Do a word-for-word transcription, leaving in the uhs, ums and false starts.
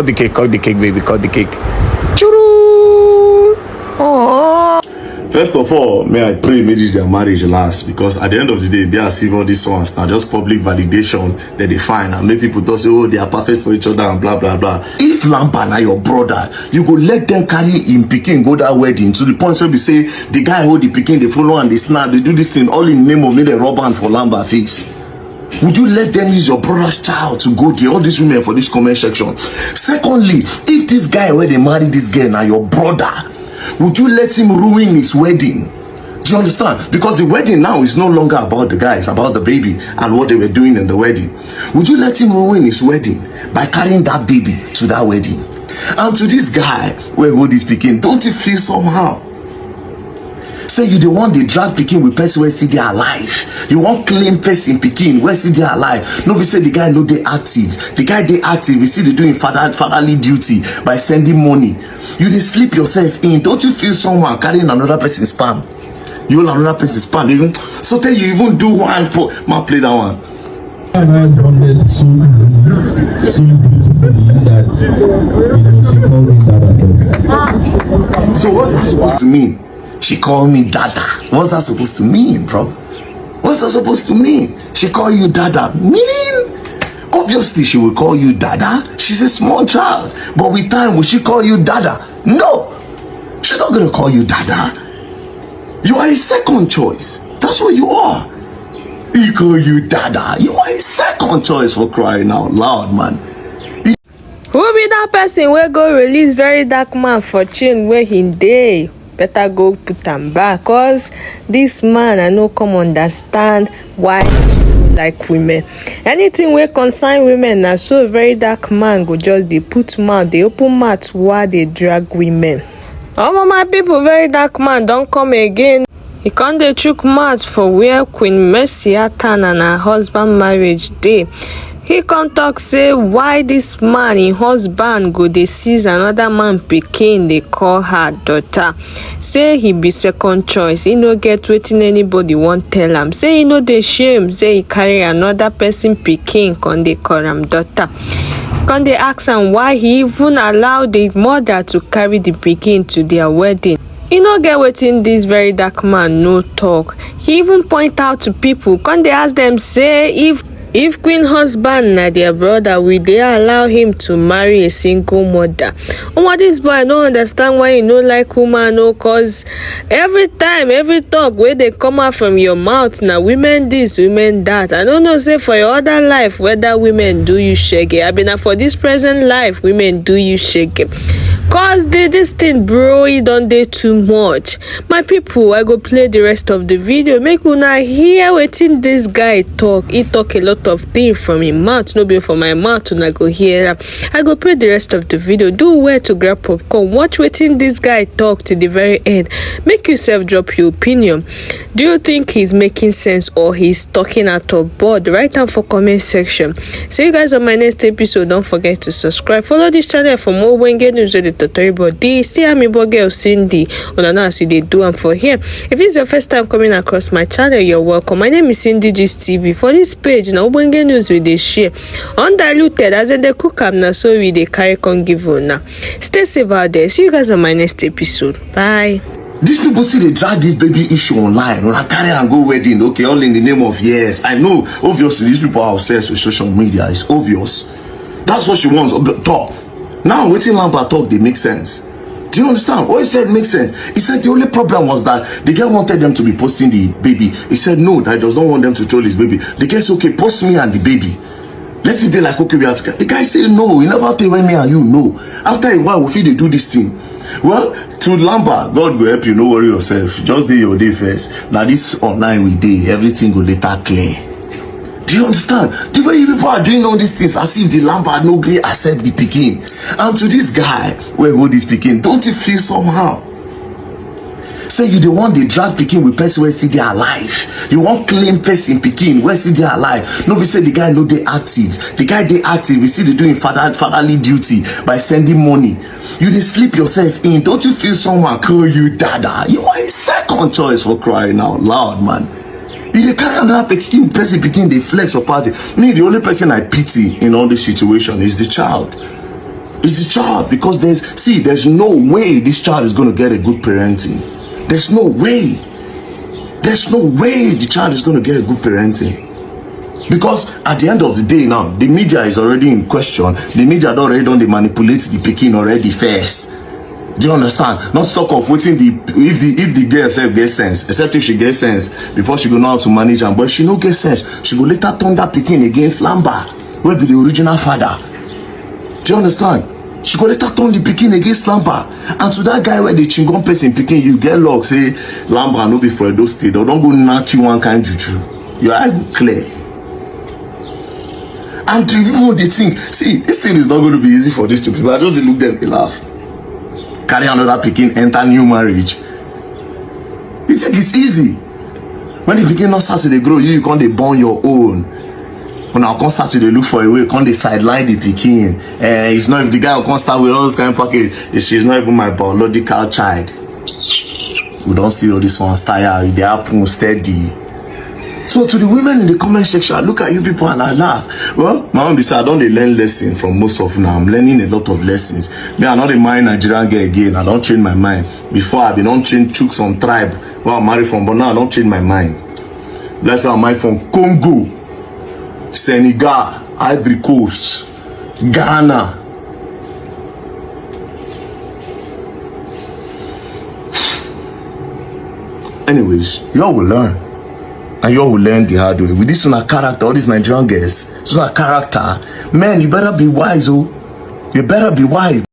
Cut the cake, cut the cake, baby, cut the cake. Churu. Oh. First of all, may I pray may this their marriage last, because at the end of the day, be as if all these ones now just public validation that they find and make people talk say, oh, they are perfect for each other and blah blah blah. If Lampa na your brother, you go let them carry him pikin go that wedding to the point where we say the guy hold the pikin, they follow and they snap, they do this thing all in name of me, they rub hand for Lampa face. Would you let them use your brother's child to go there? All these women for this comment section. Secondly, if this guy where they marry this girl now your brother, would you let him ruin his wedding? Do you understand? Because the wedding now is no longer about the guy, it's about the baby and what they were doing in the wedding. Would you let him ruin his wedding by carrying that baby to that wedding? And to this guy, where hold this pikin, don't you feel somehow? Say you the one they drag pikin with person wey still dey alive. You wan claim person pikin wey still dey alive. No be say the guy no dey active. The guy dey active. He still dey do him father fatherly duty by sending money. You dey sleep yourself in. Don't you feel someone carrying another person's sperm? You hold another person's sperm. Even so tell you even do one po. Man play that one. And I responded so easily, so beautifully that you know she called me dada first. So what's that supposed to mean? She called me dada. What's that supposed to mean, bro? What's that supposed to mean? She called you dada. Meaning, obviously, she will call you dada. She's a small child. But with time, will she call you dada? No. She's not gonna call you dada. You are a second choice. That's what you are. He call you dada. You are a second choice, for crying out loud, man. Who be that person wey go release very dark man for chain where he dey? Better go put am back, cause this man I no come understand why she no like women. Anything wey concern women na so very dark man go just dey put mouth, dey open mouth while dey drag women. Omo, my people, very dark man don come again. He come dey chook mouth for where Queen Mercy Atan and her husband marriage dey. He come talk say why this man, him husband, go dey seize another man pikin dey call her daughter. Say he be second choice. He no get wetin anybody wan tell am. Say he no dey shame. Say he carry another person pikin come dey call am daughter. Come dey ask am why he even allow the mother to carry the pikin to their wedding. E no get wetin this very dark man no talk. He even point out to people, come dey ask them say if if queen husband na their brother, will they allow him to marry a single mother? Omo, this boy no understand why he no like woman o, cause every time, every talk wey dey come out from your mouth na women this, women that. I no know say for your other life whether women do you shege. I be na for this present life women do you shege. Cause the, this thing, bro, e don dey too much. My people, I go play the rest of the video. Make una hear wetin this guy talk. He talk a lot of things from him mouth. No be for my mouth una go hear am. I go play the rest of the video. Do well to grab popcorn. Watch wetin this guy talk to the very end. Make yourself drop your opinion. Do you think he's making sense or he's talking out of board? Write down for comment section. See you guys on my next episode. Don't forget to subscribe. Follow this channel for more wenge news with the tutorial body. Stay ami boy girl Cindy. Una know as you dey do am for here. If this is your first time coming across my channel, you're welcome. My name is Cindy Gist T V. For this page, na wenge news we dey share. Undiluted, as in the cook am, na so we dey carry come give una. Stay safe out there. See you guys on my next episode. Bye. These people still dey drag this baby issue online. Una carry am go wedding, okay, all in the name of yes. I know, obviously, these people are obsessed with social media. It's obvious. That's what she wants. But talk. Now, wetin Lamba talk dey make sense. Do you understand? What he said makes sense. He said the only problem was that the girl wanted them to be posting the baby. He said no, that he does not want them to troll his baby. The girl said, okay, post me and the baby. Let it be like, okay, we are together. The guy said no, he never tell when me and you know. After a while, we fit dey do this thing. Well, to Lamba, God go help you, no worry yourself. Just do your day first. Now this online we dey, everything go later clear. Do you understand? The way you people are doing all these things as if the Lamba no gree accept the pikin. And to this guy, where hold this pikin, don't you feel somehow? Say you the one they drag pikin with person wey still dey alive. You wan claim person pikin wey still dey alive. No be say the guy no dey active. The guy dey active. He still dey do him father fatherly duty by sending money. You dey sleep yourself in. Don't you feel someone call you dada? You are a second choice, for crying out loud, man. You dey carry another pikin, person pikin dey flex your party. Me, the only person I pity in all this situation is the child. It's the child, because there's, see, there's no way this child is going to get a good parenting. There's no way. There's no way the child is going to get a good parenting. Because at the end of the day now, the media is already in question. The media don already don dey manipulate the pikin already first. Do you understand? Not to talk of wetin the, if the, if the girl sef get sense, except if she get sense before she go know how to manage am. But if she no get sense, she go later turn that pikin against Lamba, wey be the original father. Do you understand? She go later turn the pikin against Lamba. And to that guy wey dey chingon person pikin, you get luck say Lamba no be for Edo State. Dem don go knack you one kind juju. Your eye go clear. And the people dey think, see, this thing is not going to be easy for these two people. I just dey look them, dey laugh. Carry another pikin, enter new marriage. You think it's easy? When the pikin no start to dey grow, you, you come dey born your own. Una come start to dey look for a way, come dey sideline the pikin. Eh, it's not, if the guy come start with all this kind of package, she's not even my biological child. We don see all this one style, e dey happen steady. So to the women in the comment section, I look at you people and I laugh. Well, my own be say I don dey learn lesson from most of una. I'm learning a lot of lessons. Me, I no dey mind Nigerian girl again. I don change my mind. Before, I bin don change, chook some tribe wey I marry from, but now I don change my mind. Let's say I marry from Congo, Senegal, Ivory Coast, Ghana. Anyways, you all will learn. And you all will learn the hard way. With this una character, all these Nigerian girls, this una character, man, you better be wise, oh. You better be wise.